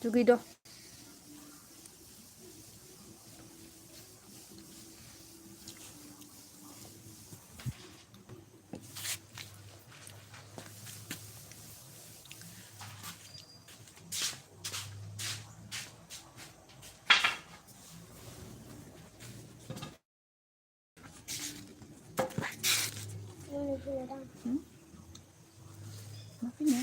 दुगैद' मा फैनो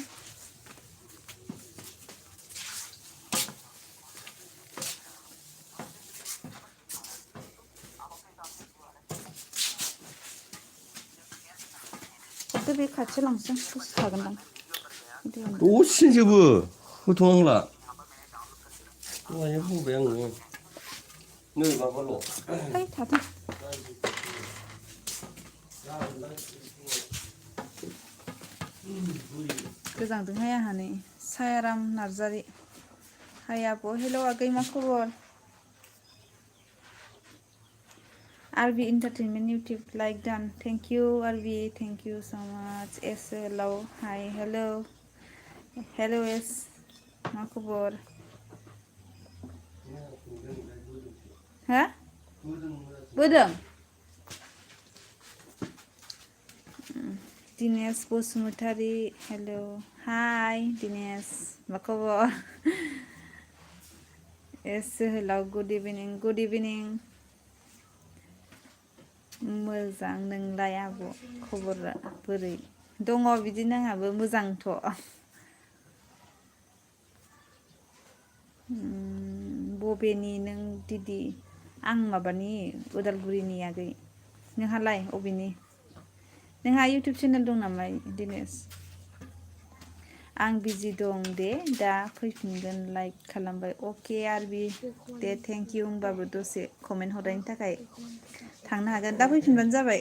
बे खाथियाव लांसै दसे थागोनदां दसेजोबो होथ'नांला दहायनो बुंबाय आङो नै माबाल' है थाथों गोजांदोंहाय आंहा नै सायाराम नार्जारि हाय आब' हेल' आगै मा खबर आरबि एन्टारटेनमेन्ट इउटिउब लाइक डान thank you RB thank you so much S hello' hi hello' hello' S मा खबर हा बोदों दिनेश बसुमतारी हेल' हाय दिनेश मा खबर एस जोहोलाव गुड इभिनिं मोजां नोंलाय आब' खबरा बोरै दङ बिदिनो आंहाबो मोजांथ' बबेनि नों दिदि आं माबानि उदालगुरिनि आगै नोंहालाय अबेनि नोंहा इउटुब चेनेल दं नामा दिनेश आं बिजि दं दे दा फैफिनगोन लाइक खालामबाय अके आरबि दे थेंक इउ होमबाबो दसे कमेन्ट हरनायनि थाखाय थांनो हागोन दा फैफिनबानो जाबाय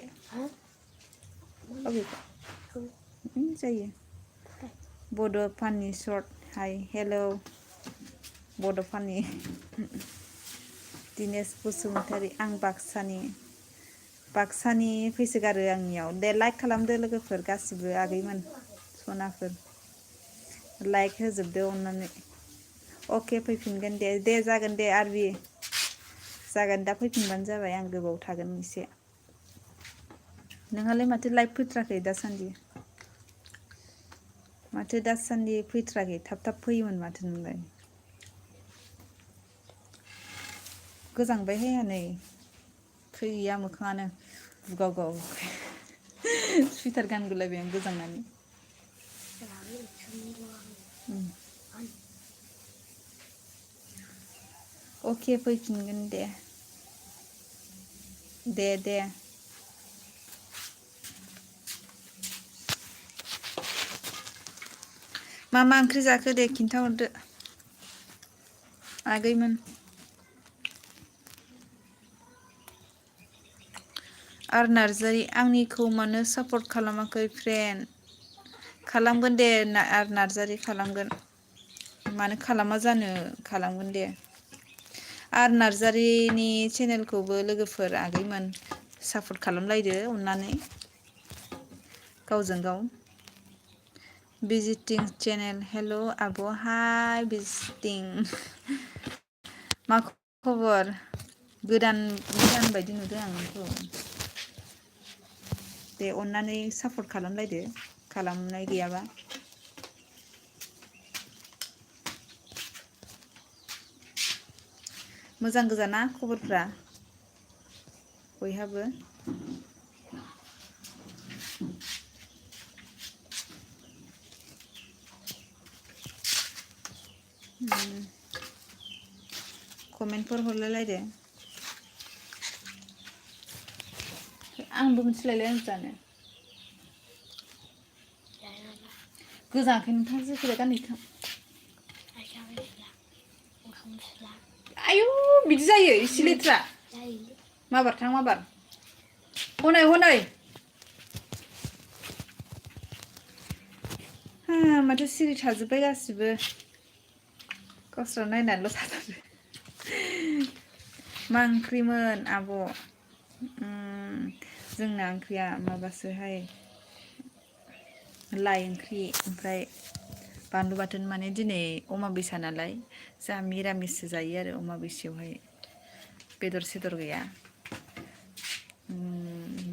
जायो बड' फानि सर्ट हाय हेल' बड' फानि दिनेश बसुमतारी आं बाक्सानि फैसोगारो आंनियाव दे लाइक खालामदो लोगोफोर गासिबो आगैमोन सनाफोर लाइक होजोबदो अननानै अके फैफिनगोन दे जागोन दे आरबि जागोन दा फैफिनबानो जाबाय आं गोबाव थागोन एसे नोंहालाय माथो लाइक फैथ्राखै दासान्दि फैथ्राखै थाब फैयोमोन माथो नोंलाय गोजांबायहाय नै फैया मोखाङानो बुगावगाव सुइटार गानगुलायबाय आं गोजांनानै अके फैफिनगोन दे मा ओंख्रि जाखो दे खिन्थाहरदो आगैमोन आर नार्जारि आंनिखौ मानो सापर्ट खालामाखै फ्रेन्ड खालामगोन दे आर नार्जारि खालामगोन मानो खालामा जानो खालामगोन दे आर नार्जारिनि चेनेलखौबो लोगोफोर आगैमोन सापर्ट खालामलायदो अननानै गावजों गाव भिजिटिं चेनेल हेल' आब' हाय भिजिटिं मा खबर गोदान बायदि नुदों आं नोंखौ दे अननानै सापर्ट खालामलायदो खालामनाय गैयाबा मोजां गोजाना खबरफ्रा बयहाबो कमेन्टफोर हरलायलायदो आंबो मिथिलायलाय आं जानो गोजाङाखै नोंथां जेकेट गानहैथों आयु बिदि जायो इसे लेथ्रा माबार हनै माथो सिरि थाजोब्बाय गासिबो गावस्रा नायनानैल' थाथारो मा ओंख्रिमोन आब' जोंना ओंख्रिया माबासोहाय लाइ ओंख्रि ओमफ्राय बानलु बाथोन माने दिनै अमाबैसा नालाय जोंहा मिरामिससो जायो आरो अमाबैसायावहाय बेदर सेदर गैया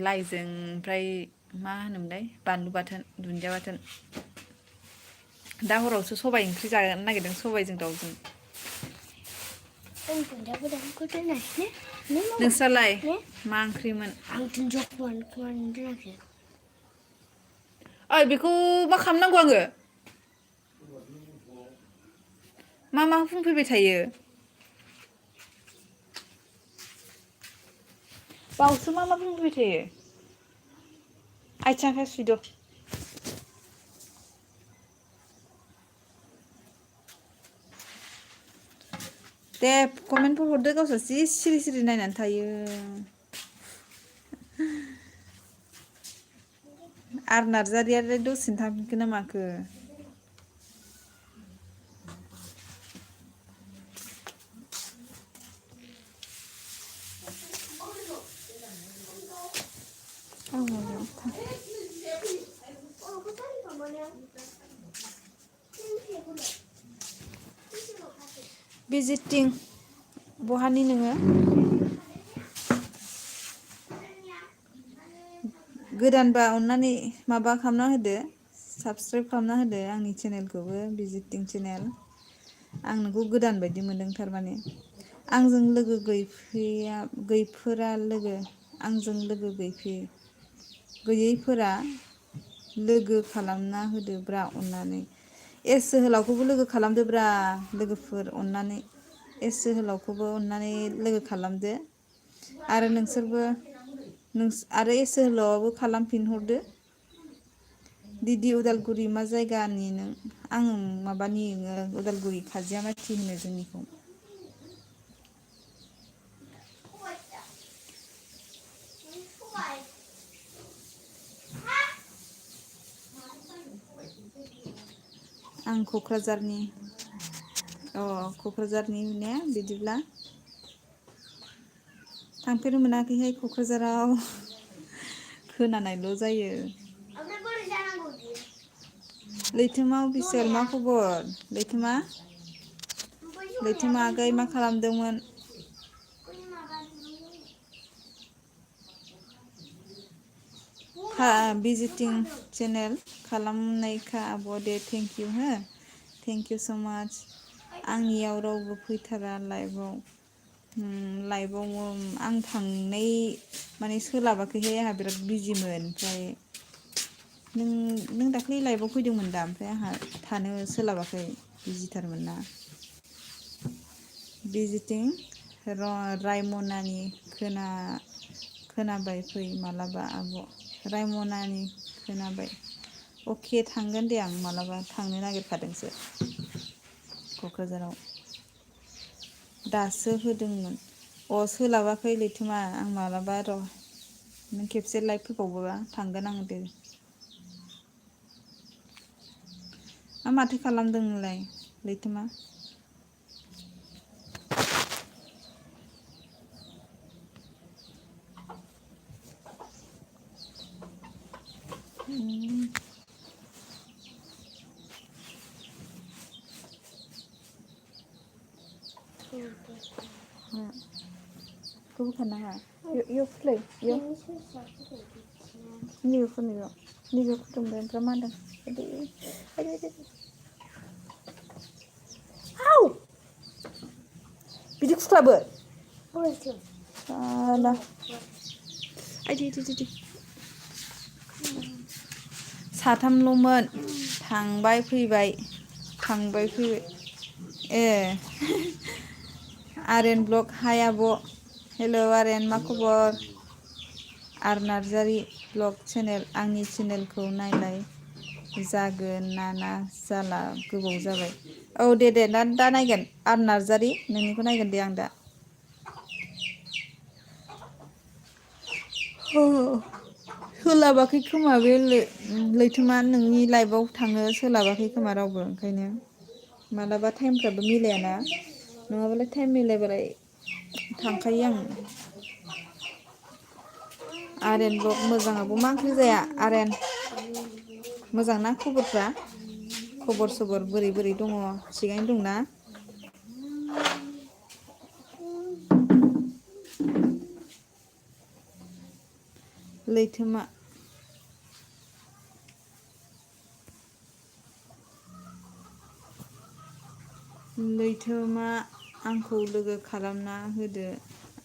लाइजों ओमफ्राय मा होनोमोनलाय बानलु बाथोन दुन्दिया बाथोन दा हरावसो सबाइ ओंख्रि जानो नागिरदों सबाइजों दाउजों नोंस्रालाय मा ओंख्रिमोन ओइ बेखौ मा खालामनांगौ आङो मा बुंफैबाय थायो बावसो मा बुंफैबाय थायो आथिं आखाइ सुइद' दे कमेन्टफोर हरदो गावसोर जि सिरि सिरि नायनानै थायो आरो नार्जारियालाय दसेनो थांफिनखो ना माखो भिजिटिं बहानि नोङो गोदानबा अननानै माबा खालामना होदो साबसक्राइब खालामना होदो आंनि चेनेलखौबो भिजिटिं चेनेल आं नोंखौ गोदान बायदि मोनदों थारमाने आंजों लोगो गैफोरा लोगो आंजों लोगो गैयैफोरा लोगो खालामना होदोब्रा अननानै एस जोहोलावखौबो लोगो खालामदोब्रा लोगोफोर अननानै एस जोहोलावखौबो अननानै लोगो खालामदो आरो नोंसोरबो आरो एस जोहोलावआबो खालामफिनहरदो दिदि उदालगुरि मा जायगानि नों आं माबानि उदालगुरि खाजियामाथि होनो जोंनिखौ आं क'क्राझारनि क'क्राझारनि ने बिदिब्ला थांफेरनो मोनाखैहाय क'क्राझाराव खोनानायल' जायो लैथोमा अफिसियेल मा खबर लैथोमा आगै मा खालामदोंमोन भिजिटिं चेनेल खालामनायखा आब' दे थेंक इउ हो थेंक इउ स' माच आंनियाव रावबो फैथारा लाइभआव आं थांनाय माने सोलाबाखैहाय आंहा बिराद बिजिमोन ओमफ्राय नों दाख्लै लाइभआव फैदोंमोन दा ओमफ्राय आंहा थानो सोलाबाखै बिजिथारमोन ना भिजिटिं रायमनानि खोनाबाय फै मालाबा आब' रायमनानि खोनाबाय अके थांगोन दे आं मालाबा थांनो नागिरखादोंसो क'क्राझाराव दासो होदोंमोन सोलाबाखै लैथोमा आं मालाबा र' नों खेबसे लाइभ फैबावोबा थांगोन आं दे माथो खालामदों नोंलाय लैथोमा Kau bukan nak. Yuk play. Yuk. Ni aku ni yuk. Ni aku tumben Ramadan. Aduh. How? Bidik sklaber. Alah. Aduh. साथामल'मोन थांबाय फैबाय आर्यन ब्लग हाय आब' हेल' आर्यन मा खबर आर नार्जारि ब्लग चेनेल आंनि चेनेलखौ नायलाय जागोन ना जाला गोबाव जाबाय औ दे दा नायगोन आर नार्जारि नोंनिखौ नायगोन दे आं दा सोलाबाखै खोमा बे लैथोमा नोंनि लाइभआव थांनो सोलाबाखै खोमा रावबो ओंखायनो मालाबा टाइमफ्राबो मिलायाना नङाबालाय टाइम मिलायबालाय थांखायो आं आर्यन ब्लग मोजां आब' मा ओंख्रि जाया आर्यन मोजां ना खबरफ्रा? खबर सबर बोरै बोरै दङ? थिगैनो दंना? लैथोमा लैथोमा आंखौ लोगो खालामना होदो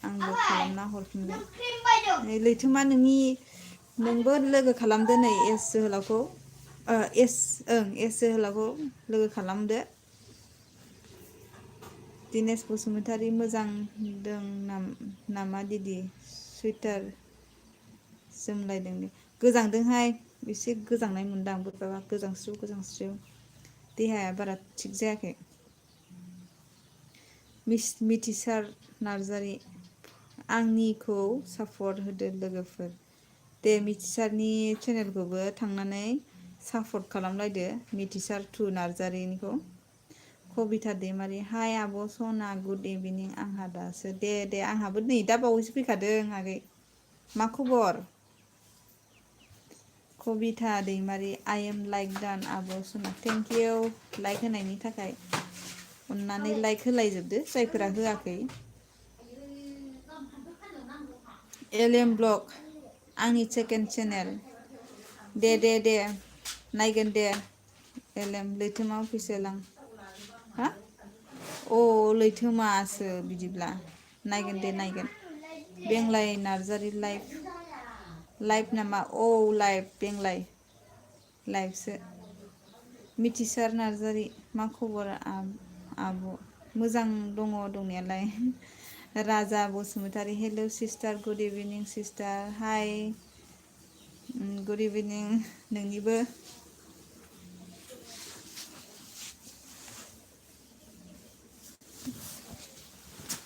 आंबो खालामना हरफिनगोन। लैथोमा नोंबो लोगो खालामदो नै एस जोहोलावखौ एस जोहोलावखौ लोगो खालामदो। दिनेश बसुमतारी मोजां दों नामा दिदि सुइटार जोमलायदों दे गोजांदोंहाय एसे गोजांनाय मोनदां बोरैबा गोजांस्रिउ देहाया बारा थिग जायाखै। मिथिसार नार्जारि आंनिखौ सापर्ट होदो लोगोफोर। दे मिथिसारनि चेनेलखौबो थांनानै सापर्ट खालामलायदो मिथिसार 2 नार्जारिनिखौ। कबिता दैमारि हाय आब' सना गुड इभिनिं आंहा दासो दे आंहाबो नै दा बावैसो फैखादों आगै। मा खबर? कबिता दैमारि आइ एम लाइक डान आब' सना थेंक इउ लाइक होनायनि थाखाय। अननानै लाइक होलायजोबदो जायफोरा होआखै। एलएम ब्लग आंनि सेकेन्ड चेनेल। दे नायगोन दे एलएम लैथोमा अफिसियेल आं हा अ लैथोमासो बिदिब्ला नायगोन दे नायगोन। बेंलाय नार्जारि लाइफ नामा औ लाइफ बेंलाय लाइफसो। मिथिसार नार्जारि मा खबर आब'? मोजां दङ दंनायालाय। राजा बसुमतारी हेलौ सिस्टार गुड इभिनिं सिस्टार हाय गुड इभिनिं नोंनिबो।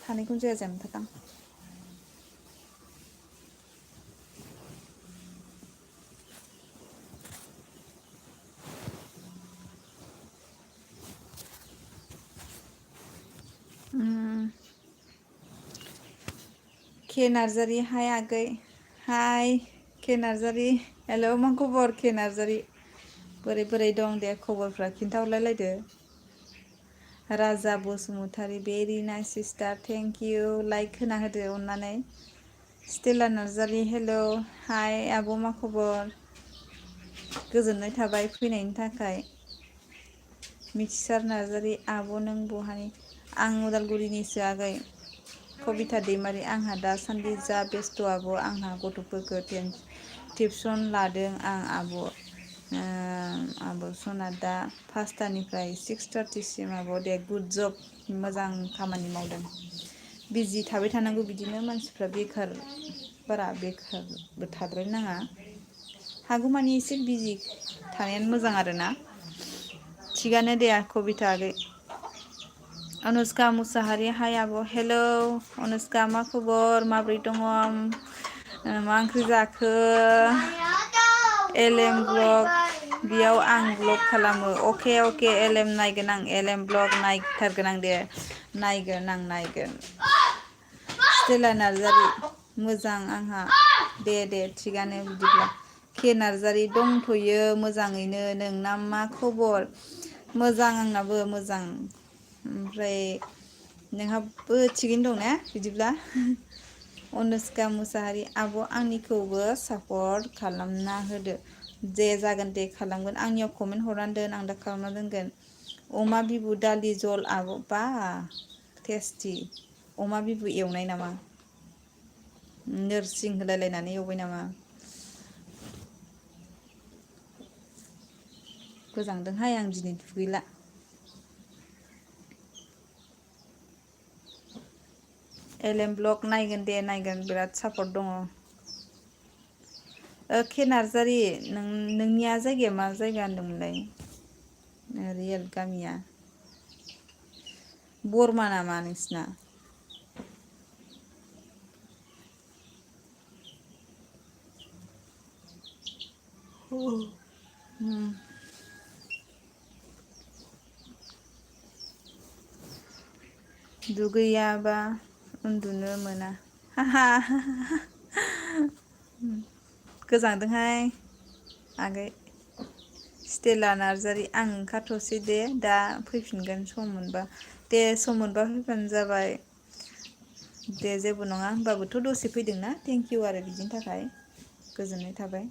थानायखौनो जाया मोनथारदां। के नार्जारि हाय आगै हाय के नार्जारि हेलौ मा खबर के नार्जारि बोरै दं दे खबरफ्रा खिन्थाहरलायलायदो। राजा Basumatary very nice sister thank you like होना होदो अननानै। स्टेला नार्जारि हेलौ हाय आब' मा खबर? गोजोननाय थाबाय फैनायनि थाखाय। मिथिसार नार्जारि आब' नों बहानि? आं उदालगुरिनिसो आगै। कबिता दैमारि आंहा दासान्दि जा बेस्थ' आब' आंहा गथ'फोरखौ टिउसन लादों आं आब' सना दा 5थानिफ्राय 6:30 सिम आब' दे गुड जब मोजां खामानि मावदों। बिजि थाबाय थानांगौ बिदिनो मानसिफ्रा बारा बेखारबो थाद्रायनो नाङा। हागौमानि एसे बिजि थानायानो मोजां आरोना। थिगानो दे कबिता आगै। अनुष्का मुसाहारि हाय आब' हेलौ अनुष्का मा खबर माब्रै दङ? मा ओंख्रि जाखो? एलएम ब्लग बेयाव आं ब्लग खालामो अके एलएम नायगोन आं एलएम ब्लग नायथारगोन आं दे नायगोन। स्टेला नार्जारि मोजां आंहा दे थिगानो बिदिब्ला। के नार्जारि दंथ'यो मोजाङैनो नोंना मा खबर? मोजां आंनाबो मोजां। ओमफ्राय नोंहाबो थिगैनो दं ने बिदिब्ला? अनुष्का मुसाहारि आब' आंनिखौबो सापर्ट खालामना होदो। दे जागोन दे खालामगोन आंनियाव कमेन्ट हरनानै दोन आं दा खालामना दोनगोन। अमा बिबु दालि जल आब' बा टेस्टि अमा बिबु एवनाय नामा? नोरसिं होलायलायनानै एवबाय नामा? गोजांदोंहाय आं दिनै दुगैला। एलएम ब्लग नायगोन दे नायगोन बिराद सापर्ट दङ। के नार्जारि नोंनिया जायगाया मा जायगा होनदोंमोनलाय? रियेल गामिया बरमा नामा नोंसिना? दुगैयाबा उन्दुनो मोना गोजांदोंहाय आगै स्टेला नार्जारि आं ओंखारथ'सै दे दा फैफिनगोन सम मोनबा दे सम मोनबा फैबानो जाबाय दे जेबो नङा होनबाबोथ' दसे फैदोंना थेंक इउ आरो बिदिनि थाखाय गोजोननाय थाबाय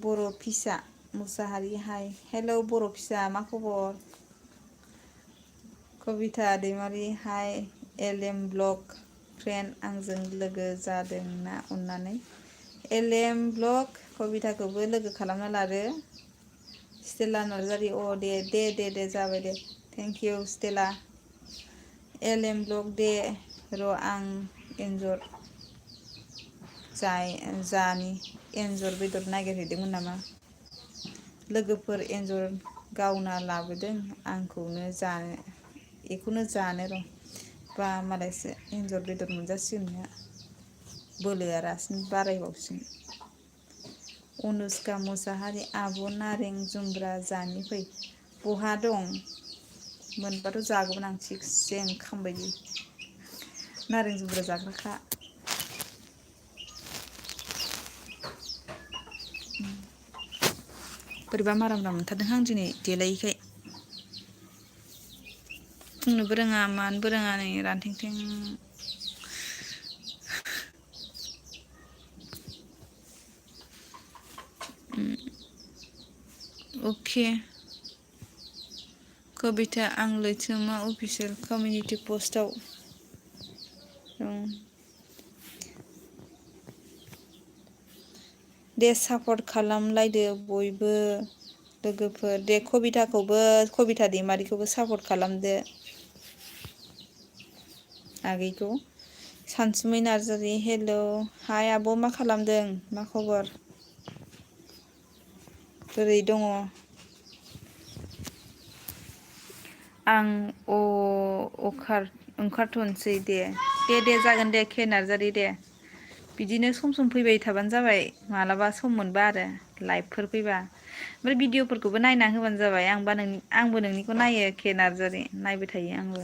बर' फिसा मुसाहारि हाय हेलौ बर' फिसा मा खबर कबिता दैमारि हाय एलएम ब्लग फ्रेन्ड आंजों लोगो जादोंना अननानै एलएम ब्लग कबिताखौबो लोगो खालामना लादो स्टेला नार्जारि अ दे दे दे दे जाबाय दे thank you Stella LM blog दे र' आं एन्जर जानि एन्जर बेदर नागिरहैदोंमोन नामा लोगोफोर एन्जर गावना लाबोदों आंखौनो बेखौनो जानो र' बा मालायसो एन्जर बेदर मोनजासिगोन नोंहा बोलोआ रासिन बारायबावसिगोन अनुष्का मुसाहारि आब' नारें जुमब्रा जानि फै बहा दं मोनबाथ' जागौमोन आं थिगसे ओंखाम बायदि नारें जुमब्रा जाग्राखा बोरैबा माराम मोनथारदों आं दिनै देलायिखाय बुंनोबो रोङा मानोबो रोङा नै रानथेंथें अके कबिता आं लैथोमा अफिसियेल कमिउनिटि पस्टआव दं दे सापर्ट खालामलायदो बयबो लोगोफोर दे कबिताखौबो कबिता दैमारिखौबो सापर्ट खालामदो आगैखौ सानसुमै नार्जारि हेल' हाय आब' मा खालामदों मा खबर बोरै दङ आं ओंखारथ'नोसै दे जागोन दे के नार्जारि दे बिदिनो सम सम फैबाय थाबानो जाबाय मालाबा सम मोनबा आरो लाइभफोर फैबा ओमफ्राय भिडिअफोरखौबो नायना होबानो जाबाय आंबो नोंनिखौ नायो के नार्जारि नायबाय थायो आंबो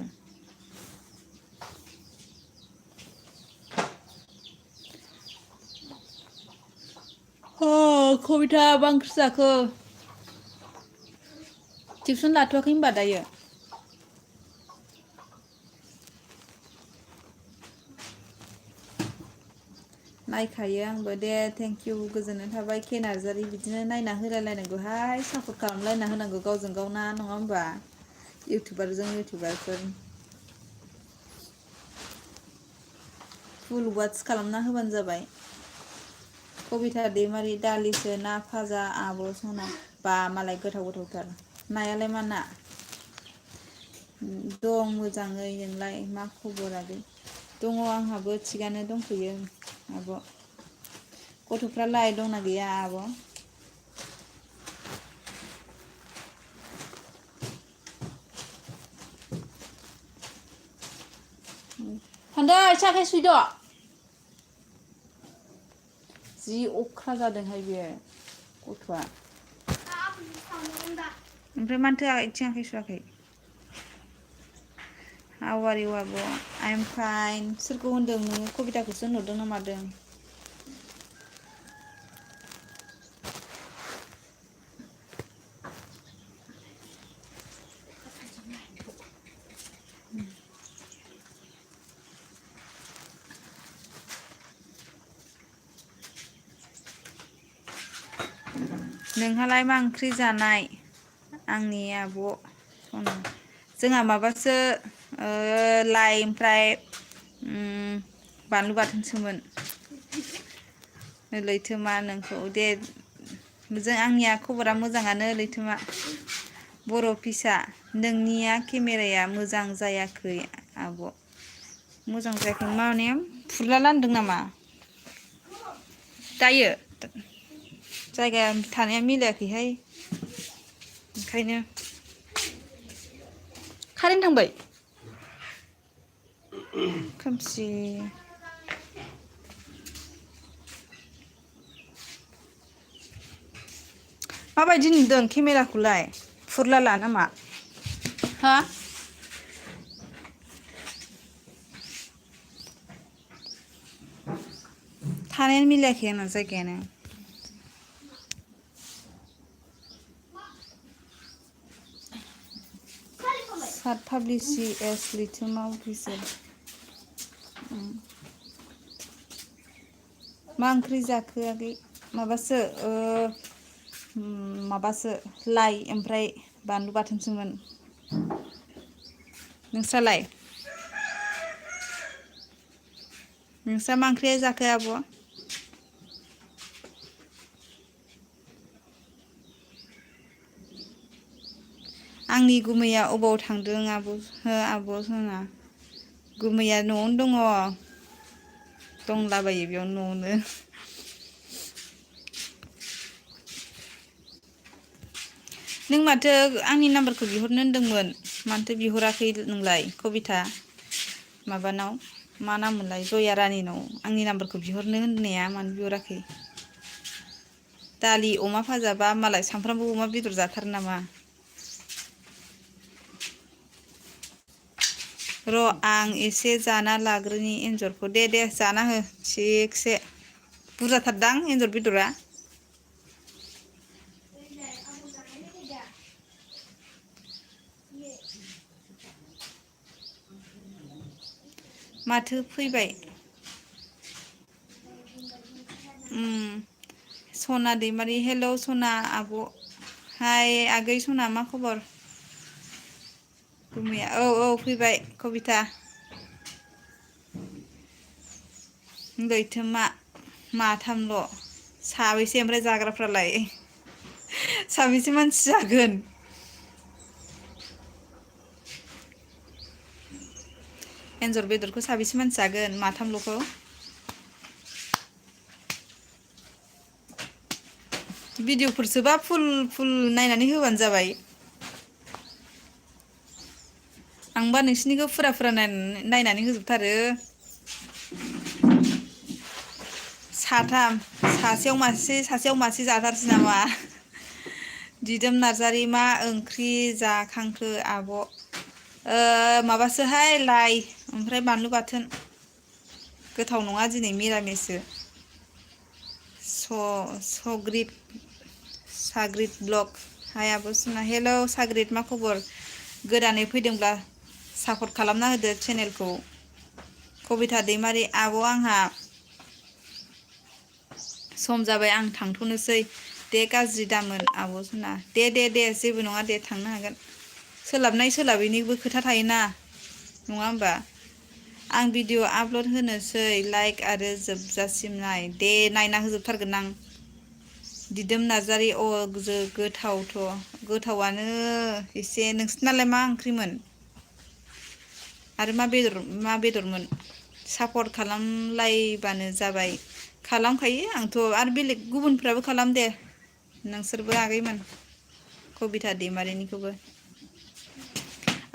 कबिता मा ओंख्रि जाखो टिउसन लाथ'वाखै होनबा दायो नायखायो आंबो दे थेंक इउ गोजोननाय थाबाय के नार्जारि बिदिनो नायना होलायलायनांगौहाय सापर्ट खालामलायना होनांगौ गावजों गाव ना नङा होमबा इउटुबारजों इउटुबारफोर फुल वाट्स खालामना होबानो जाबाय कबिता दैमारि दालिसो ना फाजा आब' सना बा मालाय गोथाव गोथावथार नायालाय मा ना दं मोजाङै नोंलाय मा खबर आगै दङ आंहाबो थिगानो दंथ'यो आब' गथ'फ्रालाय दंना गैया आब' हान्दै साखाय सुइद' जि अख्रा जादोंहाय बे गथ'आ ओमफ्राय मानोथो आथिं आखाइ सुवाखै हाउ आर इउ आब' आइ एम फाइन सोरखौ होनदों नोङो कबिताखौसो होनहरदों ना मादों नोंहालाय मा ओंख्रि जानाय आंनि आब' सना जोंहा माबासो लाइ ओमफ्राय बानलु बाथोनसोमोन लैथोमा नोंखौ दे आंनिया खबरा मोजाङानो लैथोमा बर' फिसा नोंनिया केमेराया मोजां जायाखै आब' मोजां जायाखै माने फुरला लांदों नामा दायो जायगा थानाया मिलायाखैहाय ओंखायनो कारेन्ट थांबाय खोमसि माबायदि नुदों केमेराखौलाय फुरलाला नामा हा थानायानो मिलायाखै आंना जायगायानो सात पाब्लिसि एस लैथोमा अफिसियेल। मा ओंख्रि जाखो आगै? माबासो माबासो लाइ ओमफ्राय बानलु बाथोनसोमोन। नोंस्रालाय? नोंस्रा मा ओंख्रि जाखो आब'? आंनि गुमैया अबाव थांदों आब' सना? गुमैया न'आवनो दङ। दंलाबायो बेयाव न'आवनो। नों माथो आंनि नाम्बारखौ बिहरनो होनदोंमोन मानोथो बिहराखै नोंलाय कबिथा? माबानाव मा नाम मोनलाय जया रानिनाव आंनि नाम्बारखौ बिहरनो होननाया मानो बिहराखै? दालि अमा भाजाबा मालाय सामफ्रामबो अमा बेदर जाथारो नामा? र' आं एसे जाना लाग्रोनि एन्जरखौ। दे जाना हो थिगसे। बुरजाथारदां एन्जर बेदरा? माथो फैबाय? सना दैमारि हेलौ सना आब'। हाय आगै सना मा खबर? गुमैया औ फैबाय कबिथा। लैथोमा माथामल'। साबैसे ओमफ्राय जाग्राफ्रालाय? साबेसे मानसि जागोन? एन्जर बेदरखौ साबेसे मानसि जागोन माथामल'खौ? भिडिअ'फोरसोबा फुल नायनानै होबानो जाबाय। आंबा नोंसिनिखौ फुरा नायनानै होजोबथारो। साथाम सासेयाव मासे जाथारसै नामा? दिदोम नार्जारि मा ओंख्रि जाखांखो आब'? माबासोहाय लाइ ओमफ्राय बानलु बाथोन। गोथाव नङा दिनै मिरामिससो। साग्रिद ब्लग हाय आब' सना हेलौ साग्रिद मा खबर? गोदानै फैदोंब्ला सापर्ट खालामना होदो चेनेलखौ। कबिथा दैमारि आब' आंहा सम जाबाय आं थांथ'नोसै दे गाज्रि दामोन आब' सना। दे जेबो नङा दे थांनो हागोन। सोलाबनाय सोलाबैनिबो खोथा थायोना नङा होमबा? आं भिडिअ आपल'ड होनोसै लाइक आरो जोबजासिम नाय। दे नायना होजोबथारगोन आं। दिदोम नार्जारि गोथावआनो एसे। नोंसोरनालाय मा ओंख्रिमोन? आरो मा बेदरमोन? सापर्ट खालामलायबानो जाबाय। खालामखायो आंथ' आरो बेलेग गुबुनफ्राबो खालाम दे। नोंसोरबो आगैमोन कबिथा दैमारिनिखौबो।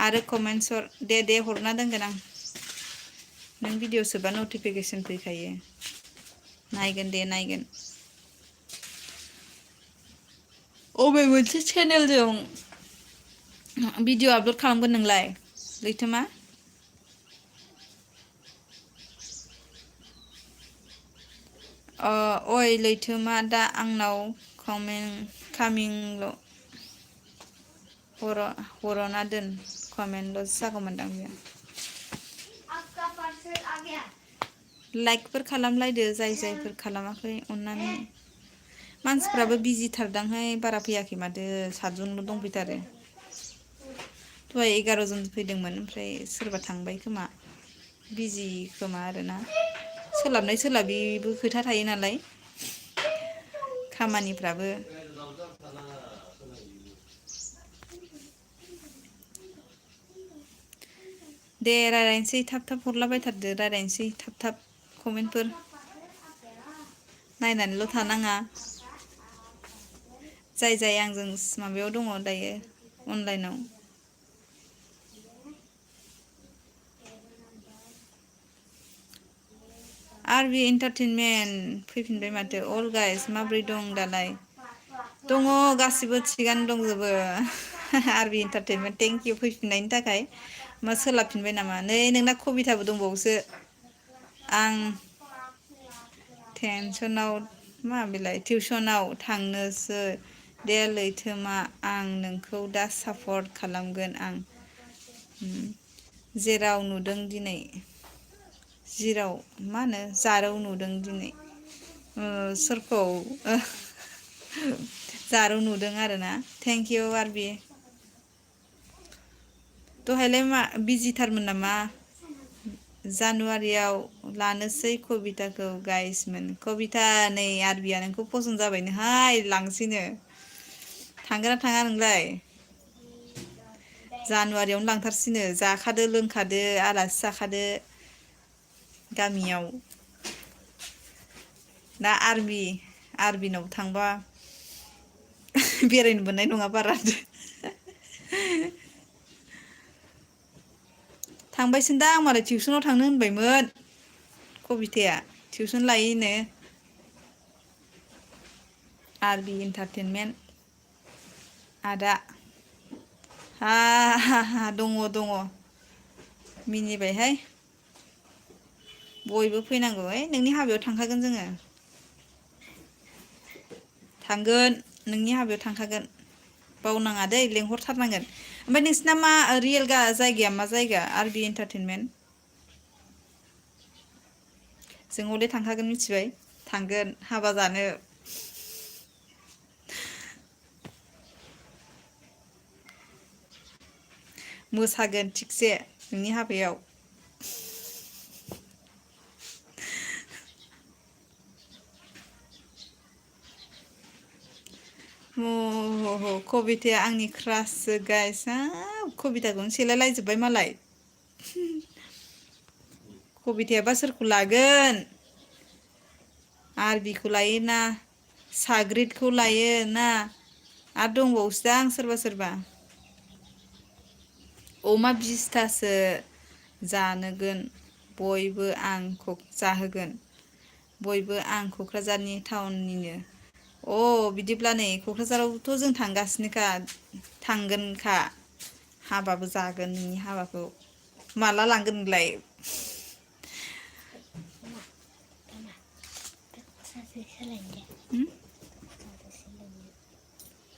आरो कमेन्ट हर दे हरना दोनगोन आं। नों भिडिअ सोबा नटिफिकेसन फैखायो। नायगोन दे नायगोन। अबे मोनसे चेनेलजों भिडिअ आपल'ड खालामगोन नोंलाय लैथोमा? ओइ लैथोमा दा आंनाव कामिंल' हरना दोन कमेन्टल' जागौमोनदां बेयो। लाइकफोर खालामलायदो जायफोर खालामाखै अननानै। मानसिफ्राबो बिजिथारदांहाय बारा फैयाखै माथो 7 जनल' दंफैथारो। दहाय 11 जन फैदोंमोन ओमफ्राय सोरबा थांबाय खोमा। बिजि खोमा आरोना सोलाबनाय सोलाबिबो खोथा थायो नालाय खामानिफ्राबो। दे रायज्लायनोसै थाब हरलाबायथारदो रायज्लायनोसै थाब कमेन्टफोर। नायनानैल' थानाङा। जाय आंजों माबायाव दङ दायो अनलाइनाव। आरबि एन्टारटेनमेन्ट फैफिनबाय माथो। अल गाइस माब्रै दं दालाय? दङ गासिबो थिगानो दंजोबो। आरबि एन्टारटेनमेन्ट थेंक इउ फैफिननायनि थाखाय। मा सोलाबफिनबाय नामा? नै नोंना कबिथाबो दंबावोसो। आं टिउसनाव थांनोसै दे लैथोमा आं नोंखौ दा सापर्ट खालामगोन आं। जेराव नुदों दिनै जिराव मा होनो जारौ नुदों दिनै सोरखौ जारौ नुदों आरोना थेंक इउ आरबि दहायलाय मा बिजिथारमोन नामा जानुवारियाव लानोसै कबिताखौ गाइसमोन कबिता नै आरबिया नोंखौ फसन जाबायनोहाय लांसैनो थांगोना थाङा नोंलाय जानुवारियावनो लांथारसैनो जाखादो लोंखादो आलासि जाखादो गामियाव दा आरबिनाव थांबा बेरायनो मोननाय नङा बारा थांबायसोनदां मालाय टिउसनाव थांनो होनबायमोन कबिथाया टिउसन लायैनो आरबि इन्टारटेनमेन्ट आदा दङ मिनिबायहाय बयबो फैनांगौ नोंनि हाबायाव थांखागोन जोङो थांगोन नोंनि हाबायाव थांखागोन बावनाङा दै लेंहरथारनांगोन ओमफ्राय नोंसिना मा रियेल जायगाया मा जायगा आरबि इन्टारटेनमेन्ट जों हले थांखागोन मिथिबाय थांगोन हाबा जानो मोसागोन थिगसे नोंनि हाबायाव कबिताया आंनि क्राससो गाइस कबिताखौनो सेलायलायजोब्बाय मालाय कबितायाबा सोरखौ लागोन आरबिखौ लायोना साग्रिदखौ लायो ना आरो दंबावोसोदां सोरबा अमा 20थासो जानोगोन बयबो जाहोगोन बयबो आं क'क्राझारनि टाउननिनो बिदिब्ला नै क'क्राझारावथ' जों थांगासिनोखा थांगोनखा हाबाबो जागोन नोंनि हाबाखौ माला लांगोन नोंलाय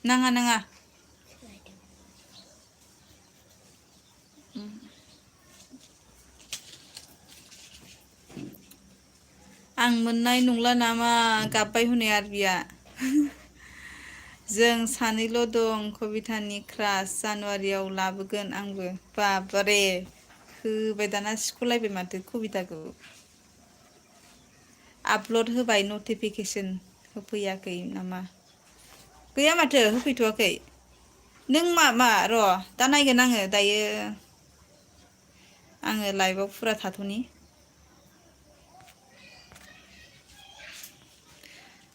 नाङा आं मोननाय नंला नामा गाबबाय हनै आरबिया जों सानैल' दं कबितानि क्रास जानुवारियाव लाबोगोन आंबो बाबारे होबाय दाना सिख'लायबाय माथो कबिताखौ आपल'ड होबाय नटिफिकेसन होफैयाखै नामा गैया माथो होफैथ'वाखै नों मा र' दा नायगोन आङो दायो आङो लाइभआव फुरा थाथ'नि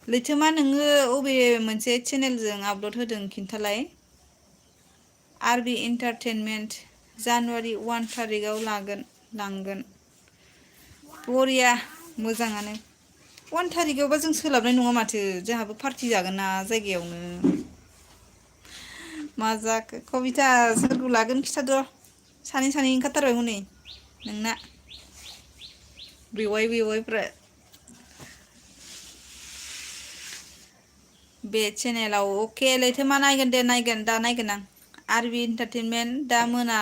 लैथोमा नोङो अबे मोनसे चेनेलजों आपल'ड होदों खिन्थालाय आरबि इन्टारटेनमेन्ट जानुवारि 1 थारिखआव लांगोन बरिया मोजाङानो 1 थारिखआवबा जों सोलाबनाय नङा माथो जोंहाबो पार्टि जागोन ना जायगायावनो मा जाखो कबिता सोरखौ लागोन खिथाद' सानै ओंखारथारबाय हनै नोंना बेवाइफ्रा बे चेनेलाव अके लैथोमा नायगोन दे दा नायगोन आं आरबि इन्टारटेनमेन्ट दा मोनायाव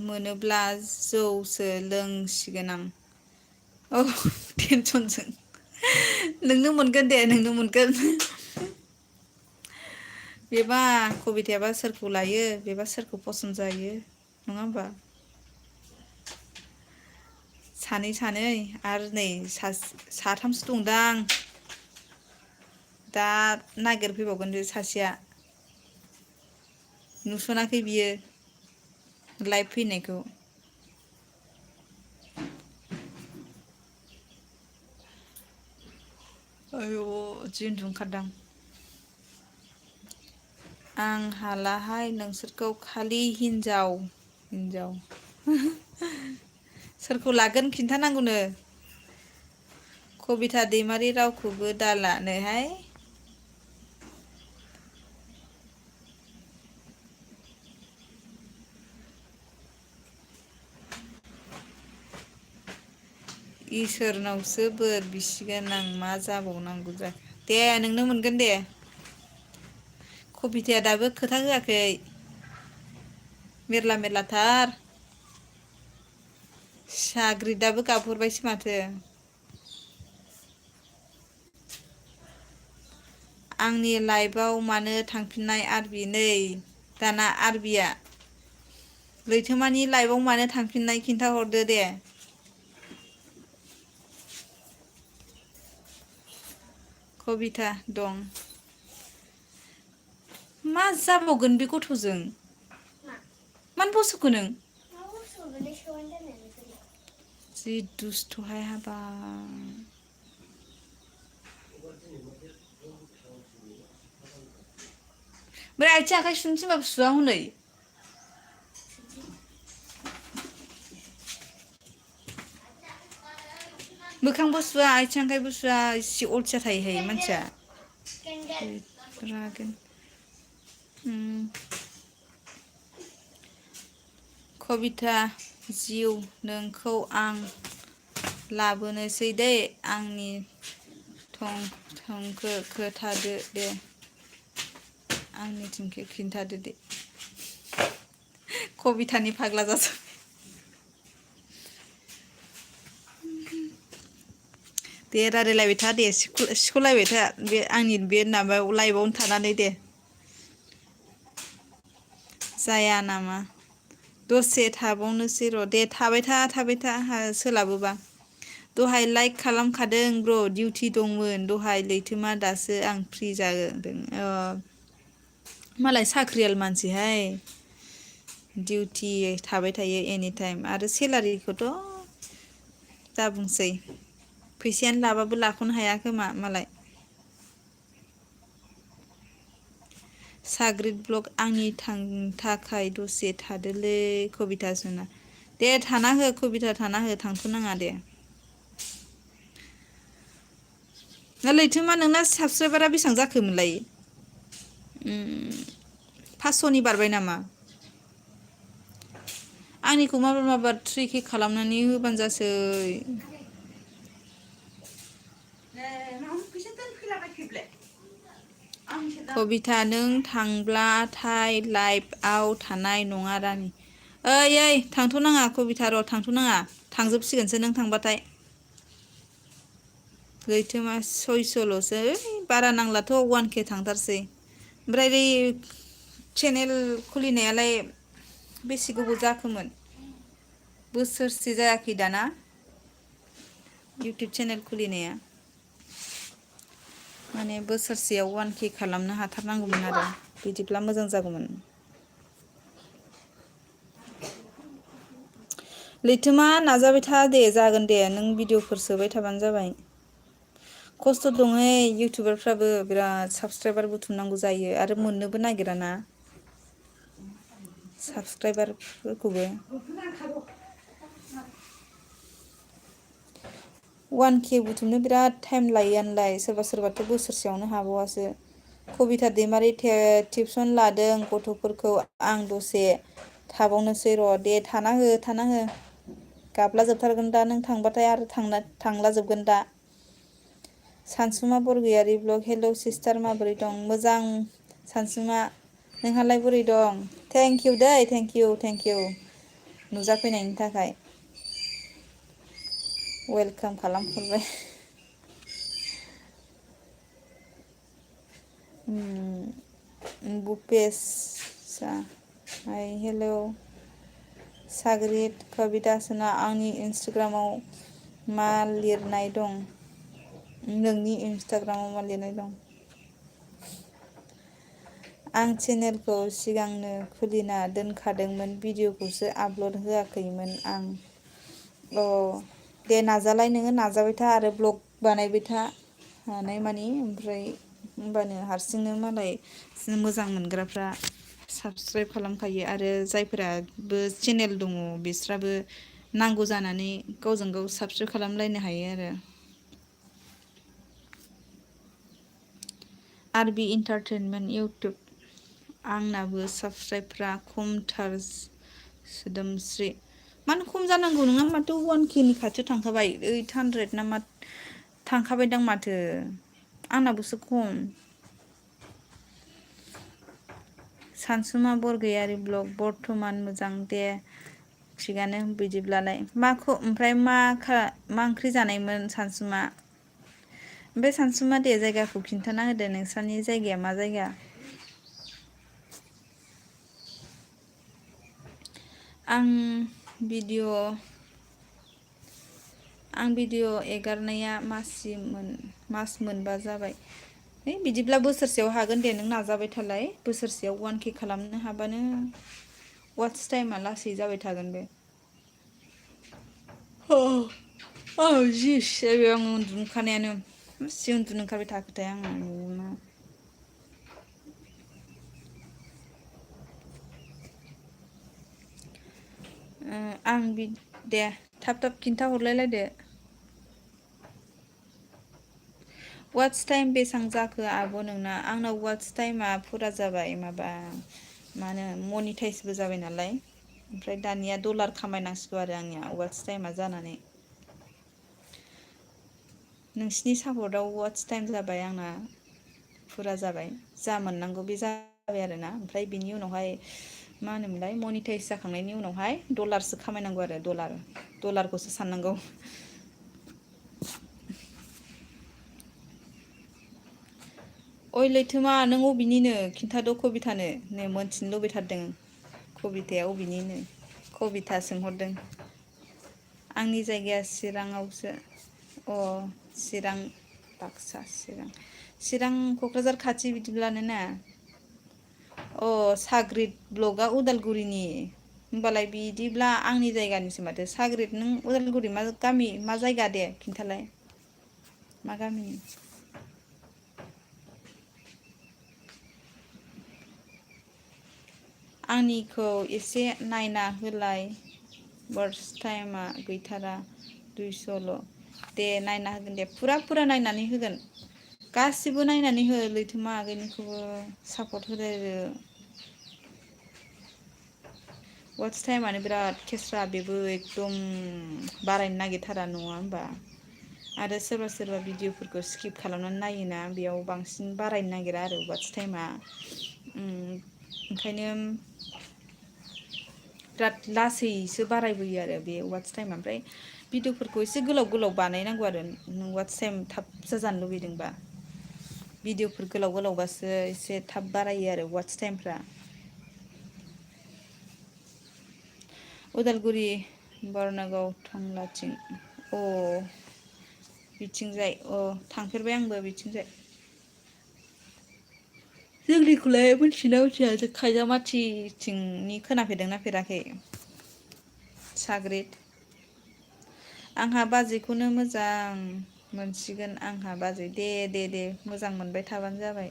मोनोब्ला जौसो लोंसिगोन आं टेनसनजों नोंनो मोनगोन दे बेबा कबितायाबा सोरखौ लायो बेबा सोरखौ फसन जायो नङा होमबा सानै आरो नै साथामसो दंदां दा नागिरफैबावगोन बे सासेया नुसनाखै बियो लाइभ फैनायखौ आयु जि उन्दुनो ओंखारदां आं हालाहाय नोंसोरखौ खालि हिनजाव सोरखौ लागोन खिन्थानांगौनो कबिता दैमारि रावखौबो दालानोहाय इसोरनावसो बोर बिसिगोन आं मा जाबावनांगौ जाखो दे नोंनो मोनगोन दे कबिताया दाबो खोथा होआखै मेरला मेरलाथार साग्रिदाबो गाबहरबायसो माथो आंनि लाइफआव मानो थांफिननाय आरबि नै दाना आरबिया लैथोमानि लाइफआव मानो थांफिननाय खिन्थाहरदो दे कबिता दं मा जाबावगोन बे गथ'जों मानो बस'खो नों जि दुस्थ'हाय हाबा ओमफ्राय आथिं आखाइ सुनो थिनबाबो सुवा हनै मोखांबो सुवा आथिं आखाइबो सुवा इसे अलसिया थायोहाय मानसिया रागोन कबिता जिउ नोंखौ आं लाबोनोसै दे आंनि थंखौ खोथादो दे आंनि थिंखौ खिन्थादो दे कबितानि फाग्ला जाजोब दे रायलायलायबाय था दे सिख'लायबाय था बे आंनि बे माबायाव लाइभआवनो थानानै दे जाया नामा दसे थाबावनोसै र' दे थाबाय था सोलाबोबा दहाय लाइक खालामखादों ब्र' डिउटि दंमोन दहाय लैथोमा दासो आं फ्रि जादों मालाय साख्रियाल मानसिहाय डिउटि थाबाय थायो एनिटाइम आरो सेलारिखौथ' दा बुंसै फैसायानो लाबाबो लाख'नो हाया खोमा मालाय साग्रिद ब्लग आंनि थाखाय दसे थादोलै कबिता सना दे थाना हो कबिता थाना हो थांथ' नाङा दे लैथोमा नोंना साबसक्राइबारा बेसेबां जाखोमोनलाय 500नि बारबाय नामा आंनिखौ माबा 3K खालामनानै होबानो जासै कबिता नों थांब्लाथाय लाइभआव थानाय नङा रानि ओइ थांथ' नाङा कबिता र' थांथ' नाङा थांजोबसिगोनसो नों थांबाथाय लैथोमा 600ल'सो बारा नांलाथ' 1K थांथारसै ओमफ्राय बै चेनेल खुलिनायालाय बेसे गोबाव जाखोमोन बोसोरसे जायाखै दाना इउटुब चेनेल खुलिनाया माने बोसोरसेयाव 1K खालामनो हाथारनांगौमोन आरो बिदिब्ला मोजां जागौमोन लैथोमा नाजाबाय था दे जागोन दे नों भिडिअफोर सोबाय थाबानो जाबाय खस्थ' दंहाय इउटुबारफ्राबो बिराद साबसक्राइबार बुथुमनांगौ जायो आरो मोननोबो नागिरा ना साबसक्राइबारफोरखौबो 1K बुथुमनो बिराद टाइम लायोआनोलाय सोरबा सोरबाथ' बोसोरसेयावनो हाबावासो कबिता दैमारि टिउसन लादों गथ'फोरखौ आं दसे थाबावनोसै र' दे थाना हो गाबला जोबथारगोन दा नों थांबाथाय आरो थांला जोबगोन दा सानसुमा बरगयारि ब्लग हेल' सिस्टार माबोरै दं मोजां सानसुमा नोंहालाय बोरै दं थेंक इउ दै थेंक इउ नुजाफैनायनि थाखाय वेलकाम खालामहरबाय बुपेश हाय हेल' साग्रिद कबिता सना आंनि इन्सटाग्रामाव मा लिरनाय दं नोंनि इन्सटाग्रामाव मा लिरनाय दं आं चेनेलखौ सिगांनो खुलिना दोनखादोंमोन भिडिअखौसो आपल'ड होआखैमोन आं दे नाजालाय नोङो नाजाबाय था आरो ब्लग बानायबाय था हानायमानि ओमफ्राय होमबानो हारसिंनो मालाय मोजां मोनग्राफ्रा साबसक्राइब खालामखायो आरो जायफोराबो चेनेल दङ बिस्राबो नांगौ जानानै गावजों गाव साबसक्राइब खालामलायनो हायो आरो आरबि इन्टारटेनमेन्ट इउटुब आंनाबो साबसक्राइबफ्रा खमथार सोदोमस्रि मानो खम जानांगौ नोंहा माथो 1K नि खाथियाव थांखाबाय 800 ना मा थांखाबायदां माथो आंनाबोसो खम सानसुमा बरगयारि ब्लग बर्थमान मोजां दे थिगानो बिदिब्लालाय ओमफ्राय मा ओंख्रि जानायमोन सानसुमा? ओमफ्राय सानसुमा दे जायगाखौ खिन्थाना होदो नोंस्रानि जायगाया मा जायगा? आं भिडिअ एगारनाया मास मोनबा जाबाय। बिदिब्ला बोसोरसेयाव हागोन दे नों नाजाबाय थालाय बोसोरसेयाव 1K खालामनो हाबानो वाट्स टाइमा लासै जाबाय थागोन बे। आं उन्दुनो ओंखारनायानो मासि उन्दुनो ओंखारबाय थाखोथाय आङो न'आवनो। दे थाब खिन्था हरलायलायदो। वाट्स टाइम बेसेबां जाखो आब' नोंना? आंनाव वाट्स टाइमा फुरा जाबाय माबा मा होनो मनिटाइसबो जाबाय नालाय ओमफ्राय दानिया डलार खामायनांसिगौ आरो आंनिया वाट्स टाइमा जानानै। नोंसिनि सापर्टआव वाट्स टाइम जाबाय आंना फुरा जाबाय जा मोननांगौ बे जाबाय आरोना ओमफ्राय बिनि उनावहाय मा होनोमोनलाय मनिटाइस जाखांनायनि उनावहाय डलारसो खामायनांगौ आरो डलारखौसो साननांगौ। ओइ लैथोमा नों अबेनिनो खिन्थाद' कबिथानो नै मोनथिनो लुबैथारदों कबिथाया अबेनिनो कबिथा सोंहरदों। आंनि जायगाया चिराङावसो। चिरां बाक्सा चिरां क'क्राझार खाथि बिदिब्लानो ना? साग्रिद ब्लकआ उदालगुरिनि होमबालाय बिदिब्ला आंनि जायगानिसो माथो। साग्रिद नों उदालगुरि मा गामि मा जायगा दे खिन्थालाय मा गामिनि? आंनिखौ एसे नायना होलाय वाट्स टाइमा गैथारा 200ल'। दे नायना होगोन दे फुरा नायनानै होगोन। गासिबो नायनानै हो लैथोमा आगैनिखौबो सापर्ट होलायदो। वाट्स टाइमानो बिराद खेस्रा बेबो एकदम बारायनो नागिरथारा नङा होमबा? आरो सोरबा भिडिअफोरखौ स्किप खालामनानै नायोना बेयाव बांसिन बारायनो नागिरा आरो वाट्स टाइमा। ओंखायनो बिराद लासैसो बारायबोयो आरो बे वाट्स टाइमा। ओमफ्राय भिडिअफोरखौ एसे गोलाव बानायनांगौ आरो नों वाट्स टाइम थाब जाजानो लुबैदोंबा। भिडिअफोर गोलावबासो एसे थाब बारायो आरो वाट्स टाइमफ्रा। उदालगुरि बरनगाव टंलाथिं बिथिंजाय थांफेरबाय आंबो बिथिंजाय। जोंनिखौलाय मिथियोना मिथिया खायजामाथिथिंनि खोनाफेरदोंना फेराखै? साग्रिद आंहा बाजैखौनो मोजां मोनसिगोन आंहा बाजै दे मोजां मोनबाय थाबानो जाबाय।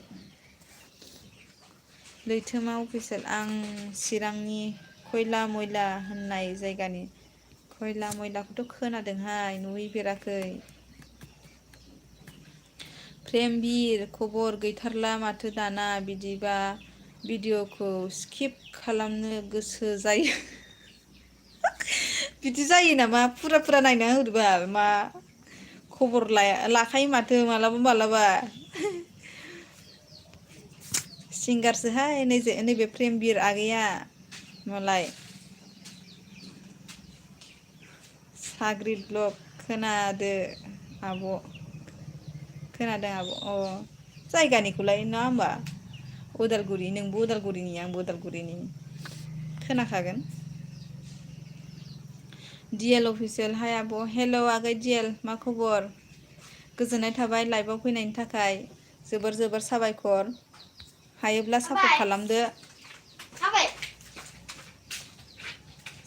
लैथोमा अफिसियेल आं चिरांनि खयला मयला होननाय जायगानि। खयला मयलाखौथ' खोनादोंहाय नुहैफेराखै। प्रेमबिर खबर गैथारला माथो दाना बिदिबा भिडिअखौ स्किप खालामनो गोसो जायो। बिदि जायो नामा? फुरा नायना होदोबाल मा खबर लाखायो माथो मालाबा। सिंगारसोहाय नैबे प्रेमबिर आगैया मालाय। साग्रिद ब्लक खोनादों आब'। जायगानिखौलाय नङा होमबा? उदालगुरि नोंबो उदालगुरिनि आंबो उदालगुरिनि खोनाखागोन। डिएल अफिसियेल हाय आब' हेल' आगै डिएल मा खबर? गोजोननाय थाबाय लाइभआव फैनायनि थाखाय जोबोर साबायखर। हायोब्ला सापर्ट खालामदो।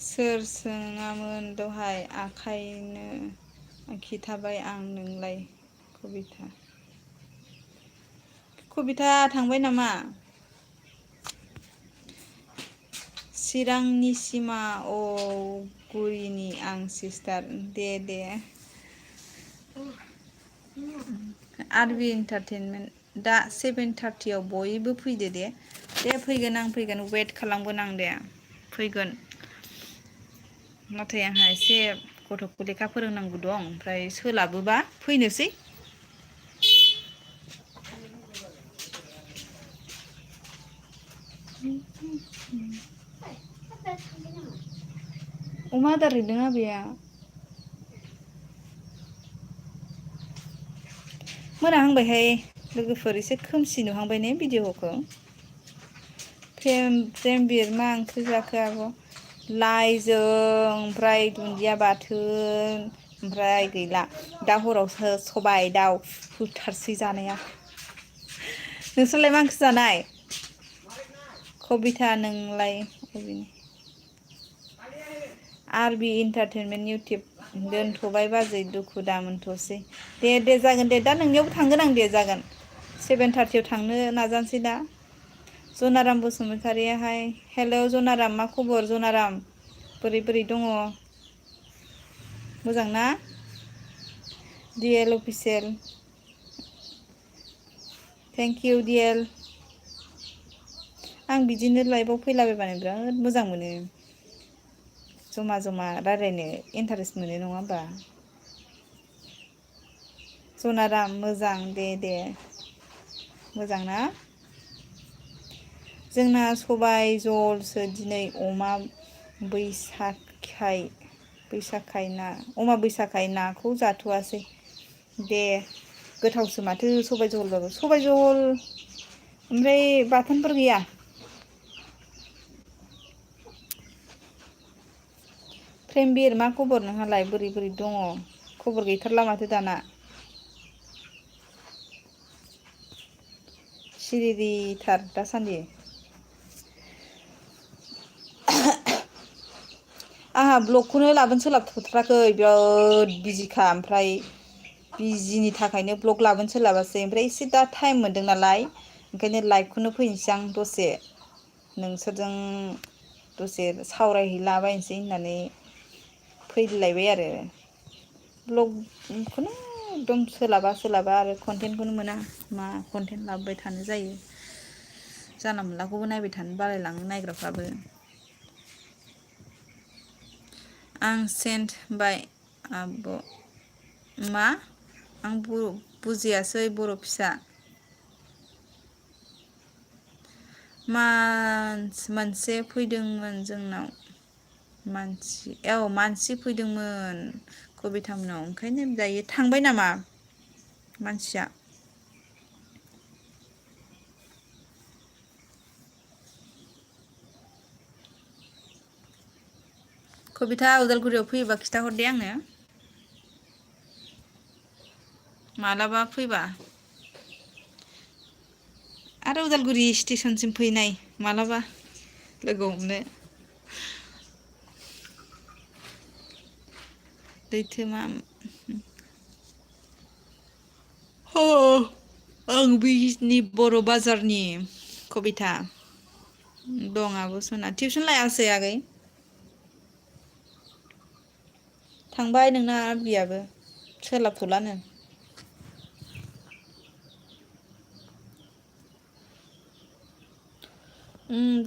सोर सोङामोन दहाय आखायनो खिथाबाय आं नोंलाय कबिथा थांबाय नामा? चिरांनि सिमा गुरिनि आं सिस्टार दे आरबि इन्टारटेनमेन्ट दा 7:30 बयबो फैदो दे फैगोन आं फैगोन वेट खालामगोन आं दे फैगोन। नाथाय आंहा एसे गथ'खौ लेखा फोरोंनांगौ दं ओमफ्राय सोलाबोबा फैनोसै। अमा आदार हैदों आबैया मोनाहांबायहाय लोगोफोर एसे खोमसि नुहांबाय ने भिडिअखौ फ्रेम बिर मा ओंख्रि जाखो आब' लाइजों ओमफ्राय दुन्दिया बाथोन ओमफ्राय गैला दा हरावसो सबाइ दाउ होथारसै जानाया नोंस्रालाय मा ओंख्रि जानाय कबिथा नोंलाय अबेनि आरबि इन्टारटेनमेन्ट इउटुब दोनथ'बाय बाजै दुखु दामोनथ'सै दे जागोन दे दा नोंनियावबो थांगोन आं दे जागोन 7:30 थांनो नाजानोसै दा जनाराम बसुमतारियाहाय हेल' जनाराम मा खबर जनाराम बोरै दङ मोजां ना DL official thank you DL आं बिदिनो लाइभआव फैलाबायबानो बिराद मोजां मोनो जमा रायलायनो इन्टारेस्ट मोनो नङा होमबा जनाराम मोजां दे मोजां ना जोंना सबाय जलसो दिनै अमा बैसाखाय नाखौ जाथ'वासै दे गोथावसो माथो सबाय जहलबाबो सबाय जहल ओमफ्राय बाथोनफोर गैया प्रेमबिर मा खबर नोंहालाय बोरै दङ खबर गैथारला माथो दाना सिरिथार दासान्दि आंहा ब्लगखौनो लाबोनो सोलाबथ'थाराखै बिराद बिजिखा ओमफ्राय बिजिनि थाखायनो ब्लग लाबोनो सोलाबासै ओमफ्राय एसे दा टाइम मोनदों नालाय ओंखायनो लाइभखौनो फैनोसै आं दसे नोंसोरजों दसे सावरायहैलाबायनोसै होननानै फैलायबाय आरो ब्लगखौनो एकदम सोलाबा आरो कन्टेन्टखौनो मोना मा कन्टेन्ट लाबोबाय थानो जायो जानला मोनलाखौबो नायबाय थानो बालायलाङो नायग्राफ्राबो आं सेन्ट बाय आब' मा आं बुजियासै बर' फिसा मोनसे फैदोंमोन जोंनाव मानसि फैदोंमोन कबिता मोननाव ओंखायनो दायो थांबाय नामा मानसिया कबिता उदालगुरियाव फैयोबा खिथाहर दे आंनो मालाबा फैबा आरो उदालगुरि स्टेसनसिम फैनाय मालाबा लोगो हमनो लैथोमा आं बिजनि बर' बाजारनि कबिता दं आब' सना टिउसन लायासै आगै थांबाय नोंना आबियाबो सोलाबथ'लानो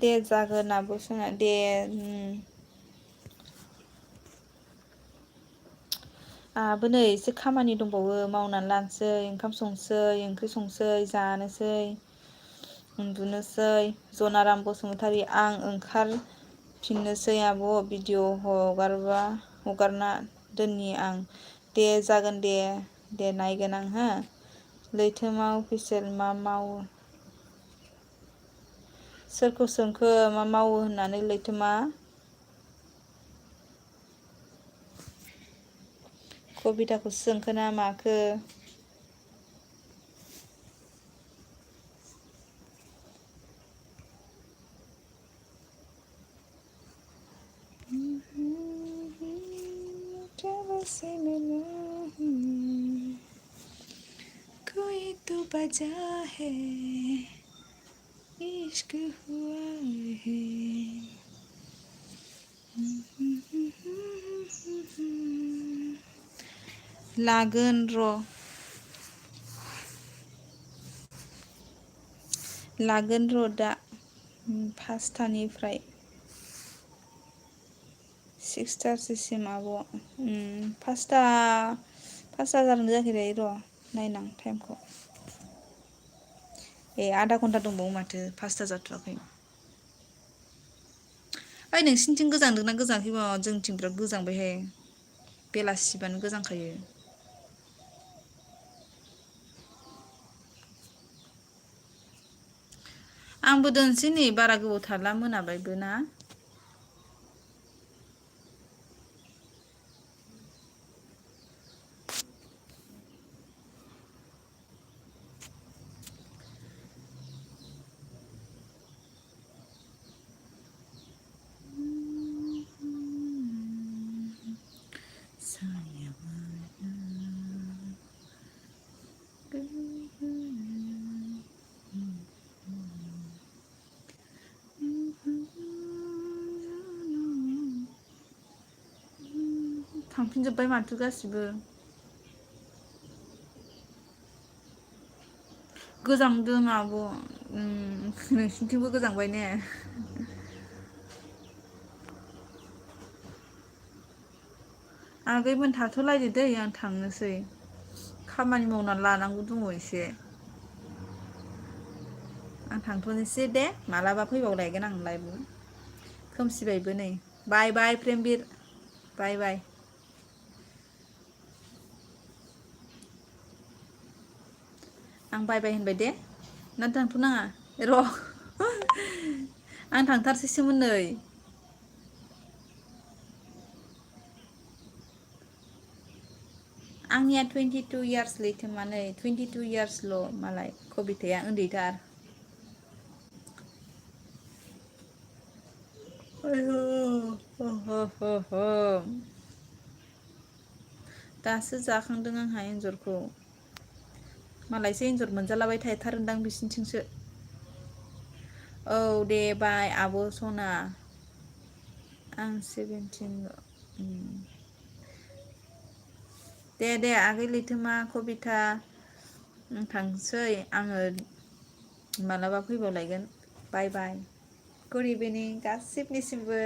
दे जागोन आब' सना दे आहाबो नै एसे खामानि दंबावो मावनानै लानोसै ओंखाम संसै ओंख्रि संसै जानोसै उन्दुनोसै जनाराम बसुमतारी आं ओंखारफिननोसै आब' भिडिअ हगारना दोननि आं दे जागोन दे नायगोन आं हो लैथोमा अफिसियेल मा मावो सोरखौ सोंखो मा मावो होननानै लैथोमा कबिताखौ सोंखो ना माखो कोई तो बजा है इश्क हुआ है लागोन र' दा 5थानिफ्राय 6:30सिम आब' 5ता जादोंना जायाखै र' नायनां टाइमखौ आधा घन्टा दंबावो माथो 5ता जाथ'वाखै ओइ नोंसिनिथिं गोजांदोंना गोजाङाखैबा जोंथिं बिराद गोजांबायहाय बेलासिबानो गोजांखायो आंबो दोनसै नै बारा गोबाव थारला मोनाबायबो ना थांफिनजोब्बाय माथो गासिबो गोजांदों आब' नोंसिनिथिंबो गोजांबाय ने आगैमोन थाथ'लायदो दै आं थांनोसै खामानि मावनानै लानांगौ दङ एसे आं थांथ'नोसै दे मालाबा फैबावलायगोन आं लाइभ खोमसिबायबो नै बाय बाय प्रेमबिर बाय बाय आं बाय बाय होनबाय दे ना थांथ'नाङा र' आं थांथारसैसोमोन नै आंनिया 22 इयार्स लैथोमा नै 22 इयार्सल' मालाय कबिथाया उन्दैथार दासो जाखांदों आंहा एन्जरखौ मालायसो एन्जर मोनजालाबाय थाथारोदां बिसिनिथिंसो औ दे बाय आब' सना आं 17 दे आगै लैथोमा कबिथा थांसै आङो मालाबा फैबावलायगोन बाय बाय गुड इभिनिं गासिबनिसिमबो